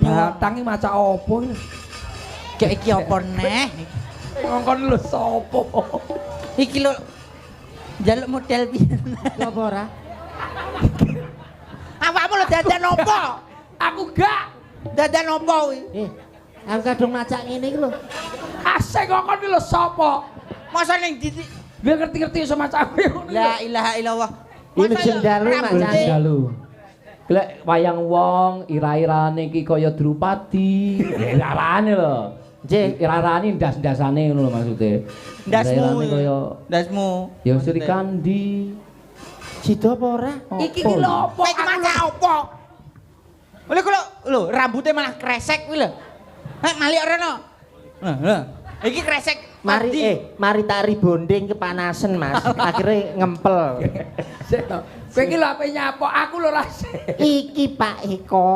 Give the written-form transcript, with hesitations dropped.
Batang iki maca apa iki? Gek iki apa neh? Ngongkon lho sapa? Iki lho njaluk model piye? Apa ora? Awakmu lho dadan opo? Aku gak. Dadan opo kuwi? Aku kadung macak ngene iki lho. Asik ngongkon lho sapa? Masa ning ndi? Biar ngerti-ngerti iso maca aku ngono. La ilaha illallah. Ini jendalu macane. Dalu. Lek wayang wong ira-irane iki kaya Drupadi. Ira-irane lho. Nggih. Ira-irane ndas-ndasane ngono lho maksude. Ndasmu. Ira-irane kaya Ndasmu. ya Srikandi. Sida apa ora? Iki ki lho apa? Kowe iki maca apa? Lha kok lho rambutnya malah kresek kuwi lho. Heh malik ora no. Lho, lho. Iki kresek. Mari mandi. Mari tak rebonding kepanasan, Mas. Akhirnya ngempel. Sik to. Kowe iki lho ape nyapok aku lho ra sik. Iki Pak Eko.